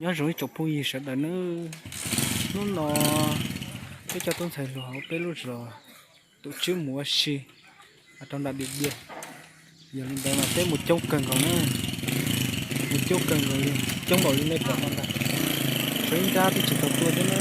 Nyob zoo ib tsoom phooj ywg sawv daws nawb, hnub no peb coj tub ntxhais hluas hauv peb lub zos tus tswb mus ua si rau nram Diam Diam. Yog li ntawd mas peb mus coob kawg nkaus na, mus coob kawg nkaus li, coob npaum li nej pom no ntag, tshuav ib nrab twb tsis tau tuaj thiab na.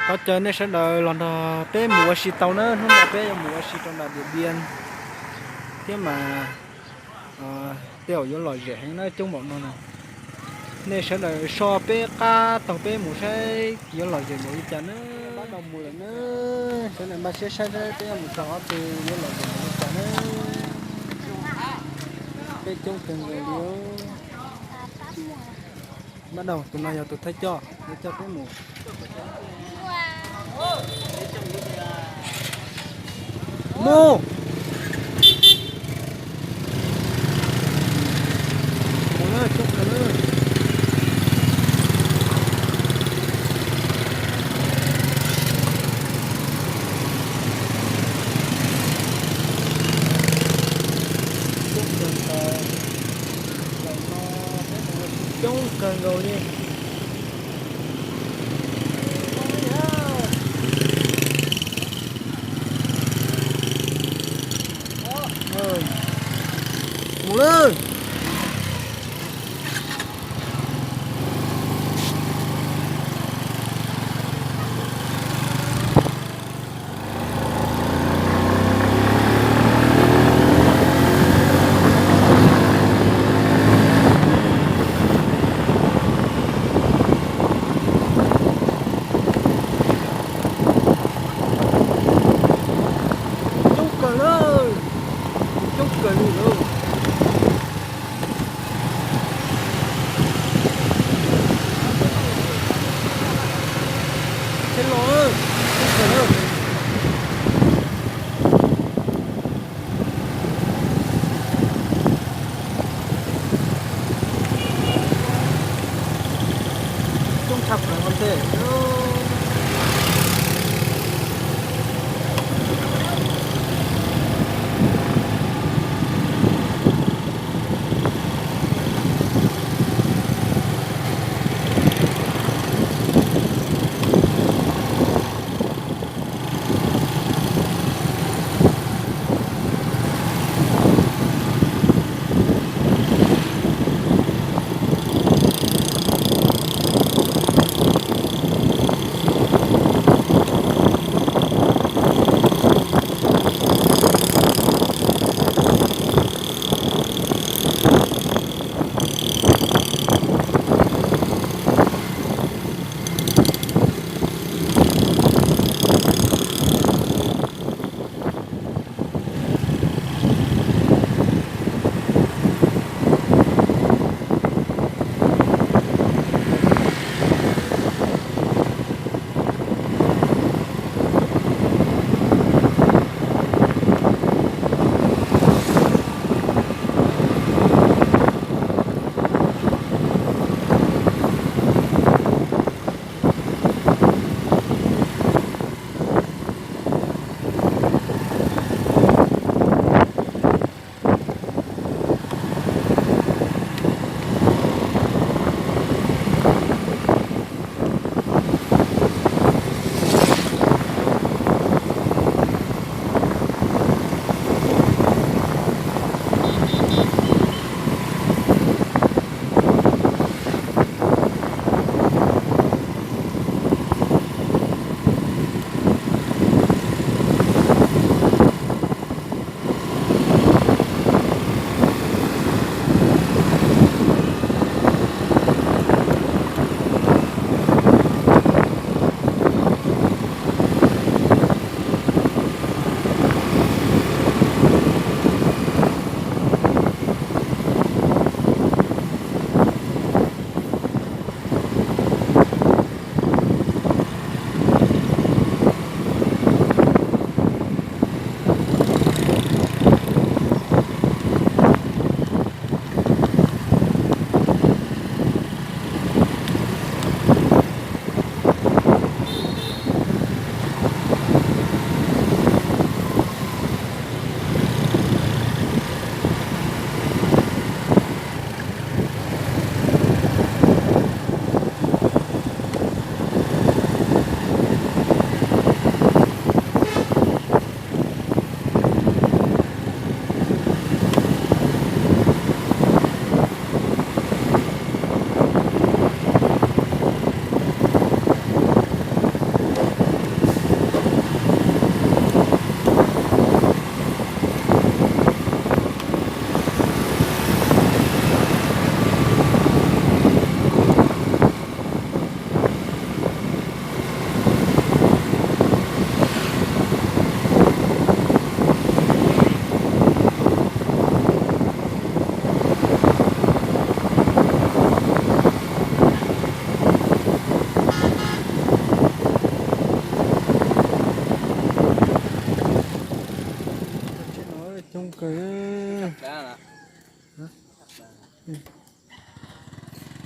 Thov caw nej sawv daws los nrog peb mus ua si tau na, hnub no peb yuav mus ua si rau nram Diam Diam thiab mas tej zaum yuav lom zem heev na, coob npaum no na. Nej sawv daws so peb qab taug peb mus saib yuav lom zem npaum li cas na. Pab tau mus lawm na, sawv daws npaj siab saib saib peb yuav mus txog qhov twg yuav lom zem npaum li cas na. Peb coob kawg nkaus li. Pab tau, tus no yog tus thawj coj, yuav coj peb mus. Mus. Mus na, coob kawg na. Coob kawg nkaus, zaum no peb mus ua si coob kawg nkaus li. Mus lawm. Coob kawg lawm, coob kawg li lawm. Thiab los, coob kawg lawm. Coob tshaj plaws ua ntej.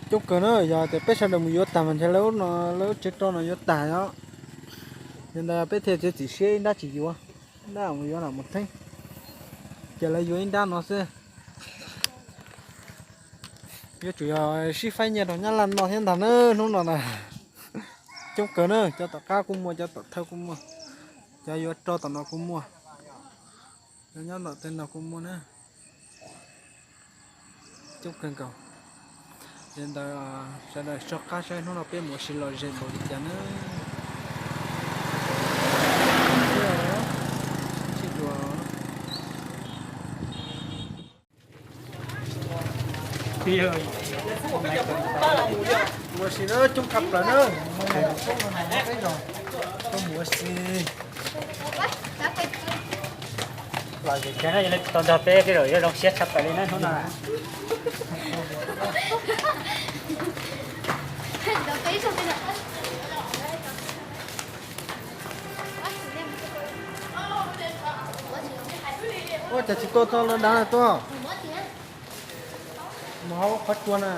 Coob kawg na, yog tias peb sawv daws mus yuav tag mas ntshe lawv ub no, lawv ub tsev roj no yuav tag os. Yog ntawd peb thiaj txiav txim siab ib nrab tsis yuav, ib nrab mus yuav no mus theeb. Ces lawv yuav ib nrab no xwb. Yuav tsum yog sib faib nyiaj rau Nyab Laj no thiab ntag na hnub no na. Coob kawg na, cov tom qab kuj muaj, cov tom thawj kuj muaj, cov yuav roj tom no kuj muaj, cov nyob tom tej no kuj muaj na. Coob kawg nkaus. Li ntawd sawv daws soj qab saib hnub no peb mus ua si lom zem npaum li cas na. Mus ua si na, coob tshaj plaws na. Mus ua si. Los zem kawg na, yog tau nrog peb tej zaum yuav zoo siab tshaj plaws li na hnub no. Ua cas tsis tua txog los dav tuaj. Mus hauv qhov tsua na.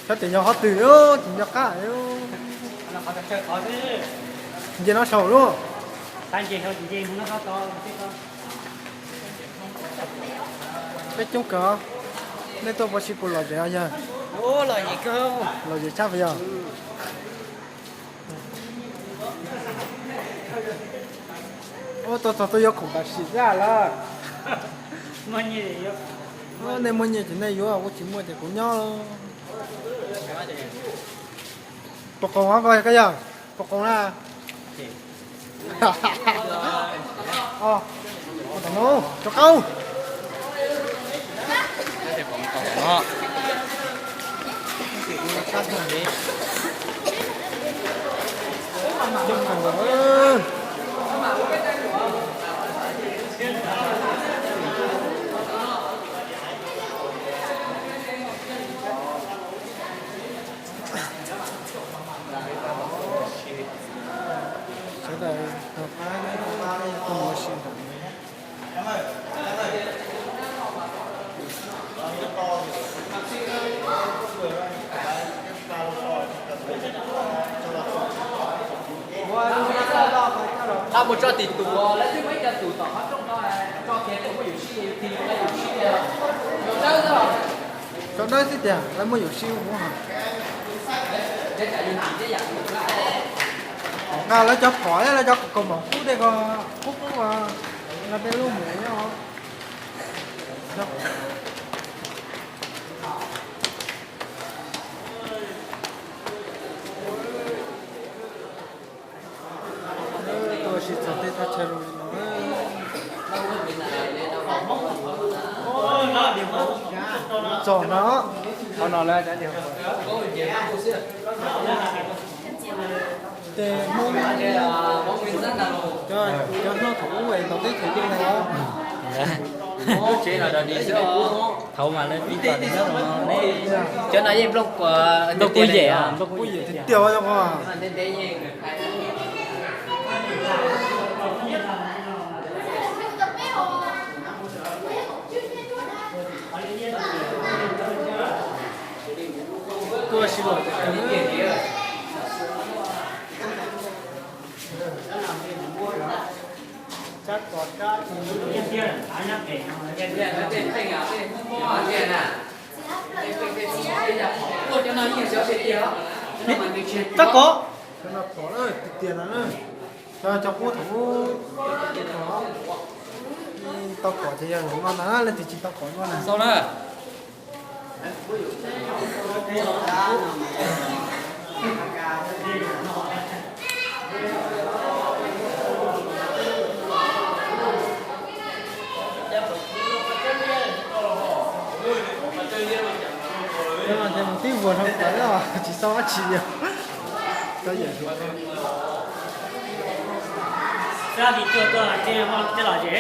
Xyov tias yog qhov twg, tsis nco qab. Nce no saum lub. Peb coob kawg, nej tuaj ua si puas lom zem os yawg? Lom zem tshaj puas yog? Ua tau txog tuaj yuav khoom tam sim zaj lawm. Nej muaj nyiaj ces nej yuav, kuv tsis muaj ces kuv nyob. Puas qoos koj yawg? Puas qoos na? Rau qaub. Sawv daws rov qab tuaj mus ua si ntawm no. Qab mus tso tim tus, lawv twb muaj ib co tus tom qhov rooj no, tso kiag tej muaj yuam sij, yus tig lawv yuam sij, yus dawb xwb. Tso dawb xwb tiag, lawv muaj yuam sij ua. Nqa lawv cov phom thiab lawv cov kaus mom kub tej ko, kub kub, nqa tej lub mus nyob. Tuaj ua si txog tej thaj chaw zoo li no. Txog no, qhov no lawm. Ces Hmoob, cov hlob thaum ub es ntaus teb chaws yeej no. Thaum mas lawv tsis tau li no ne. Cov no yeej nplooj, nplooj kuj yem, nplooj kuj yem tiag tiag. Tuaj ua si lom zem kawg. Tab kom, cov no pom tiag tiag no. Cov, cov qub thaum ub, tau pom ces yog no ntag, leej twg tsis tau pom no na. Xau na. Tib vuag rau plawv tsis xaub dab tsi li. Xab tis cuag tuaj tej lom zem.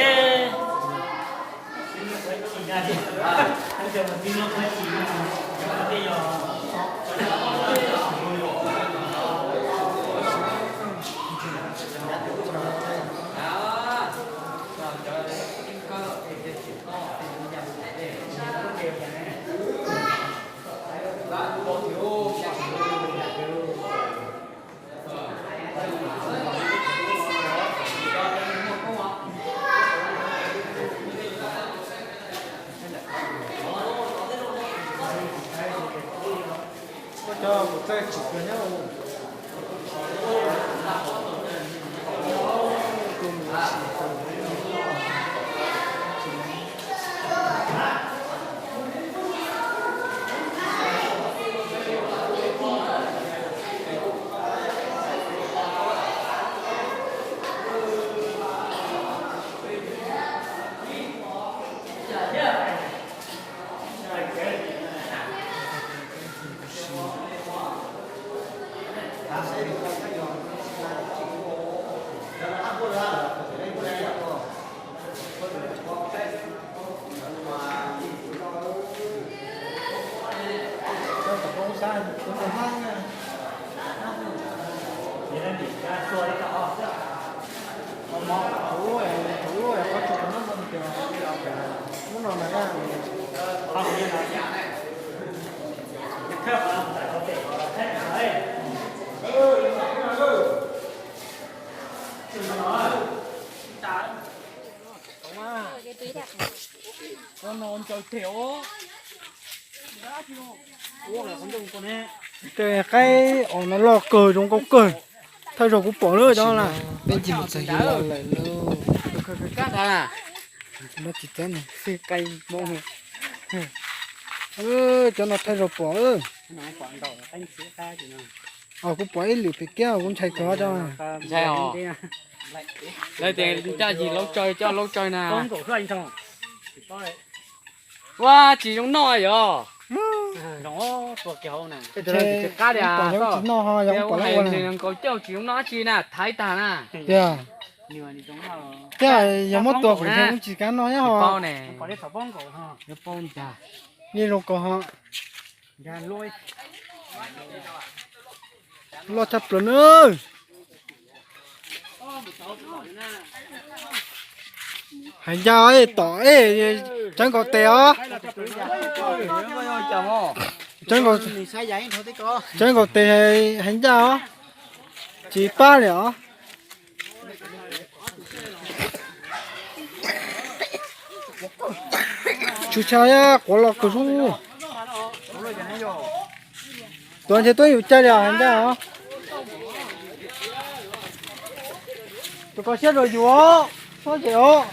Tej qaib os no loj kawg, zoo nkauj kawg. Thawj zaug kuv pom lawm cov no na. Peb ncig mus txog yus lawm lauj. Cov no tsis txawb ne. Cov no thawj zaug pom. Os, kuv pom ib lwm pem kiab kuv ntshai kawg cov. Ntshai os. Lawv tias coj yim laub tsawg, coj laub tsawg na. Ua tsis zoo noj yom. Qab li tsis noj ho yog pom lawv ua na. Nkaus coj tsis zoo noj tsi na, thaiv tag na. Tiag. Tiag, yog muab tua kuv ntshe kuv tsis kam noj nyob ho. Yeej zoo kawg ho. Loj tshaj plaws na. Hais ncaj tom, tsawb nkaus tes os. Tsawb nkaus tes, hais ncaj os. Tsis pab li os. Tsis tshua, quav loj kawg xwb. Tuav ntshe tuab yus caij li os, hais ncaj os. Tus koj siab rau yus os, txhob cem os.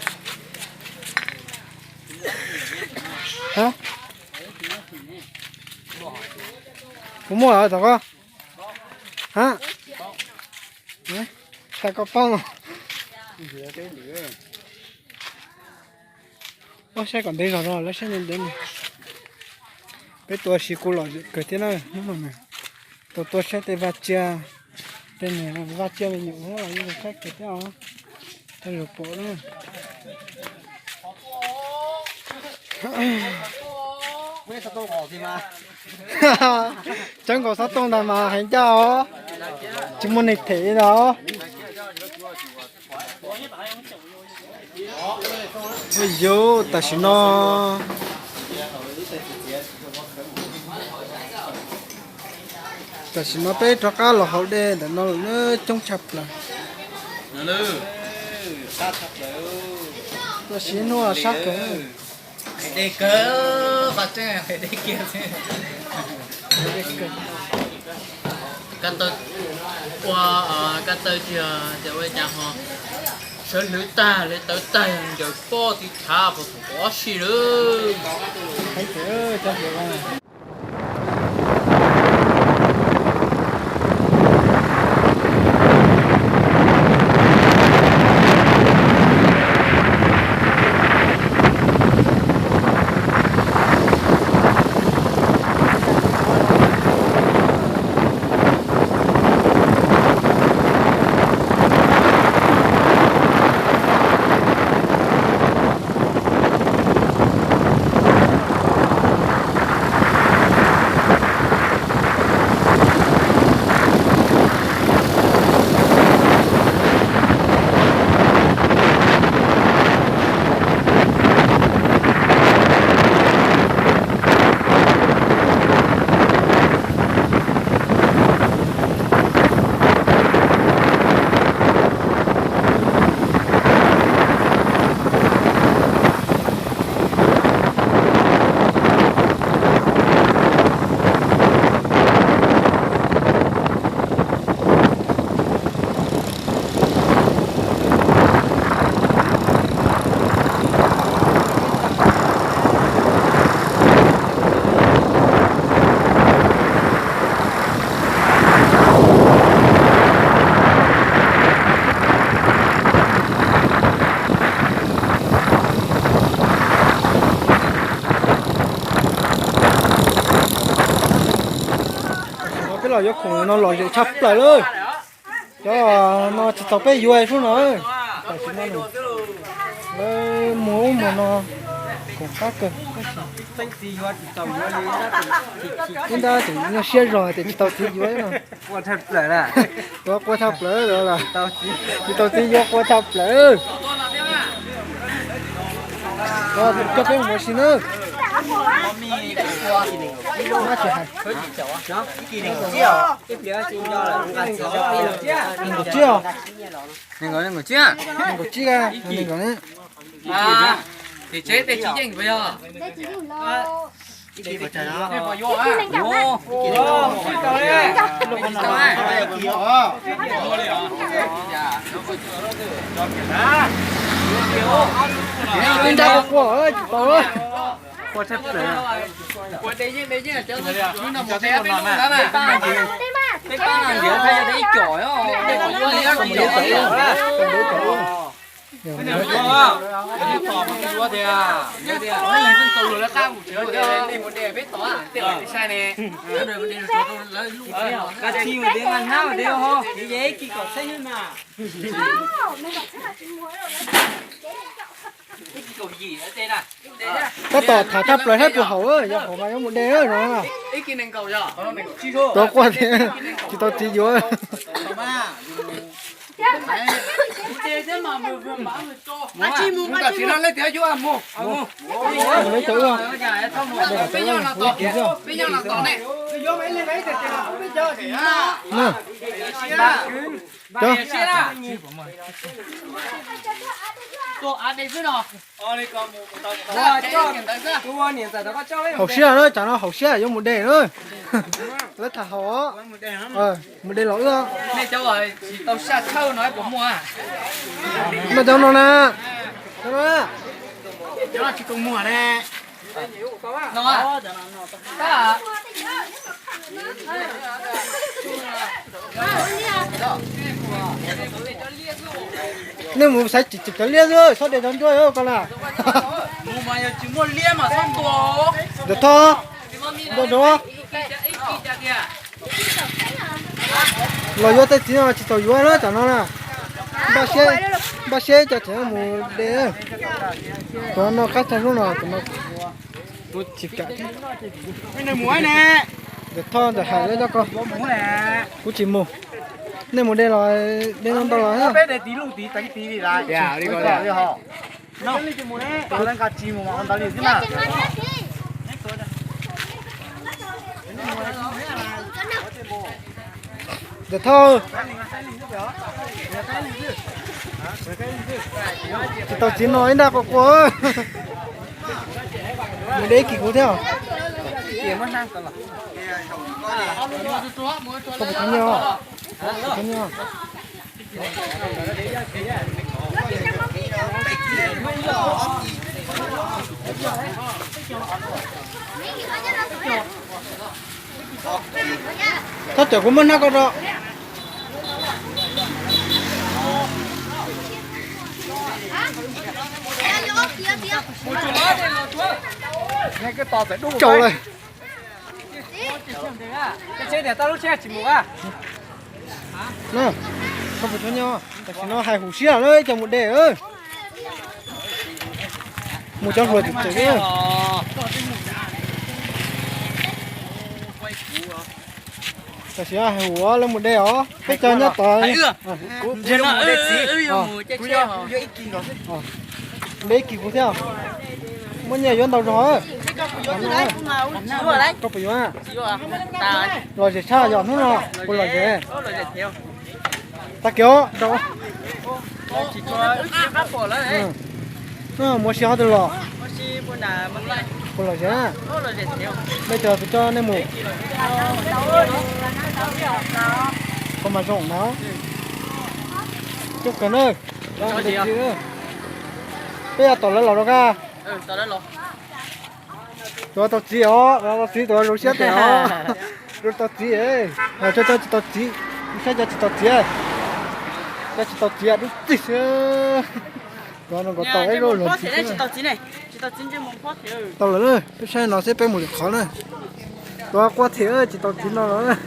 Kuv muaj lawm tom koj. Hab, thaij koj poob. Ua saib kom ntev zog zog lawv saib ntev ntev. Peb tua siv kuv lom zem kawg thiab na hnub no na. Tua tua saib tej vaj tsiaj, tej niag vaj tsiaj me nyuam ub los yeej zoo saib kawg thiab os. Tej zaum pom na. Tsawb nkaus xov tooj ntag mas hais ncaj os. Tsis muaj neeg them li ntag. Ua yus tam sim no, tam sim no peb rov qab los haus dej ntawm no lawm na, coob tshaj plaws. Tam sim no sab kawg. Dej kawg, qhov tseeb dej kiag xwb. Ua, ka taw tiag tias ua li cas ho sawv hlwv tag li tawv tag, ncaws pob tiv thav puag thaum ub si lawm. Yuav khoom no lom zem tshaj plaws lawm. Cov no tsis txaus peb yuav xwb no. Tam sim no lawv muag ub muag no khoom qab kawg. Ib nrab tseem nyuaj siab zog tias tsis tau txiv yuav no. Tuav qua tshaj plaws, tsis tau txiv yuav qua tshaj plaws. Coj peb mus ua si na. Nees nkaum tsib os. Nees nkaum tsib, nees nkaum ne. Ib nrab qua tsis tau. Tab tom tham tshaj plaws thiab puas haum, yog haum mas yuav mus de no. Tuav qua tias tsis tau txiv yuav. Haum siab na, tsam no haum siab yuav mus de na. Lawv tham haum, mus de los wb. Nej cov tsis tau saj thawj no puas muaj? No cov no na. Nej mus xaiv cov liab xwb, txhob de cov ntsuab ko na. Ntawm thoj, ntawm no. Los yuav tej txiv no tsis txaus yuav na, tam no na. Npaj siab cov tseem mus de. Cov no qab tag hnub no, cov no kuv tsis kam. Ntawm thoj ntawm hais lawv cov ko, kuv tsis mus. Nej mus de los, de no ntau los. Ntawm thoj, tsis tau txiv no ib nrab qua qua. Mus de ib kis kuv thiab. Koj puas thov nyiaj? Thov nyiaj. Thov cawm kuv muab hnab koj rau. Caum lawm. Koj puas thov nyiaj? Tam sim no hais huv siab lawm cov mus de. Mus cov hluas tseem tseem. Tam sim no hais huv lawv mus de os, peb cov nyob tod. De ib kis kuv thiab. Muab nyiaj yuav ntau zog. Koj puas yuav? Lom zem tshaj yom hnub no. Puas lom zem? Tag kis os. Muab si qhov twg los? Puas lom zem? Peb cov kuv coj nej mus. Koj mas zoo na. Coob kawg na. Peb yuav tom lawv los rau koj. Tus tau txiv os, tus tau txiv tus zoo siab tiag os. Tus tau txiv, cov tsis tau txiv, saib cov tsis tau txiv, cov tsis tau txiv dub txig xwb. Cov no nkawd tau ib lub los txiv. Tau lawm na, peb saib no seb peb mus lwm qhov na. Tuav quaj thiab tsis tau txiv no los.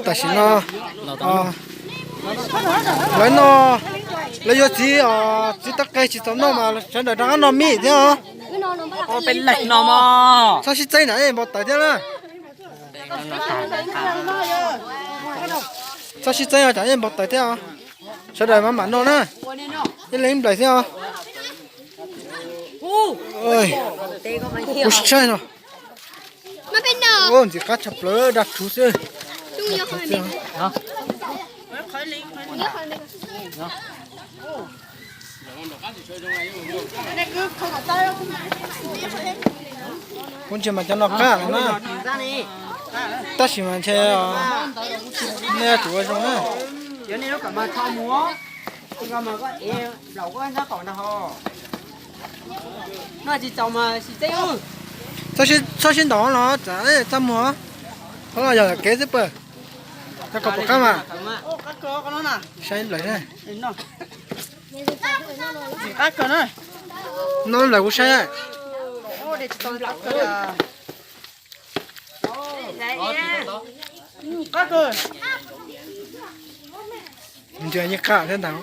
Tam sim no lawv no, lawv yuav txiv os, txiv tau qe tsis txaus noj mas sawv daws rov qab noj mij thiab os. Txhob sib txeeb na, npau taws thiab na. Txhob sib txeeb os, tsam ib npau taws thiab os. Sawv daws mam mam noj na. Ib leeg ib nplaim thiab os. Kuv saib no. Ntxim qab tshaj plaws, dab rhuv xwb. Kuv ntsia mas cov no qab lawm na, tab sis mas ntshe nej yuav tsum ua zoo na. Txhob sib ntaus los txaj muag, qhov no yog kev xwb pab. Cov kom pom qab mas. Saib lawm na. No lawm kuv saib. Ntshe yeej qab thiab ntag.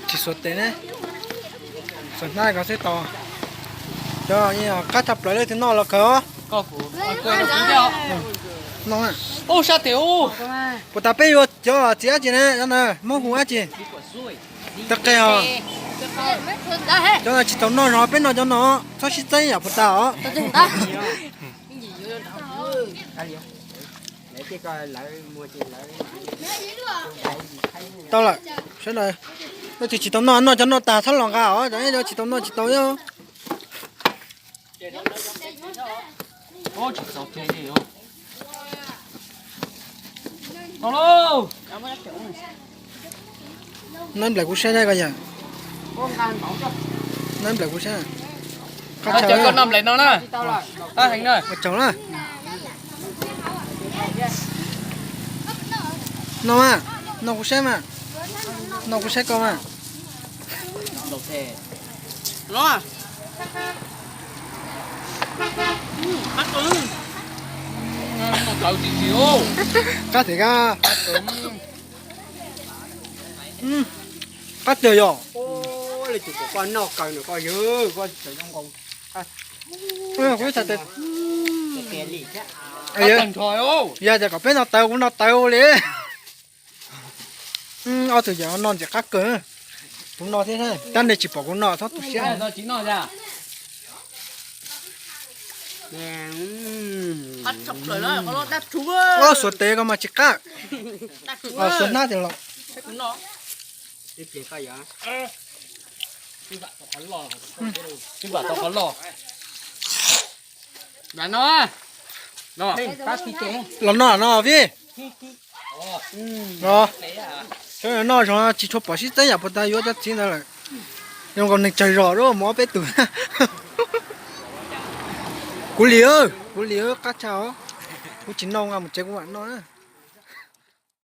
Tsis xuas tes ne, xuas hnab ko xwb tau. Cov qab tshaj plaws leej twg noj los kawg os. Puas tas peb yuav cov txiv dab tsi ne, Hmoob hu dab tsi? Tau qe os. Cov tsis tau noj zog peb noj cov no, txhob sib txeeb yom puas tas os. Tau lawm, sawv daws, leej twg tsis tau noj noj cov no tas txhob los nqa os, cov tsis tau noj tsis tau os. Noj nplaim kuv saib na koj yawg. Noj nplaim kuv saib. Qab tshaj, koj noj nplaim no na. Qab heev na. Ua tsaug na. Noj mas, noj kuv saib mas. Noj kuv saib koj mas. Qab thiab koj. Qab tiag yog. Yog tias kom peb no tawv kuv no tawv li. Ob tug yawg no ntxim qab kawg. Kuv no thiab, tab nej tsis pom kuv no txhob tu siab. Xuas tes ko mas tsis qab. Xuas hnab tiag los. Los no no vij. Los, noj zog tsis tshua pom sib txeeb yam puas tas yuav cov txiv ntawd lawm. Zoo nkaus neeg tsawg zog lawm mus ob peb tug. Kuv li, kuv li qab tshaj os. Kuv tsis noj nqa mus tsev kuv mam noj.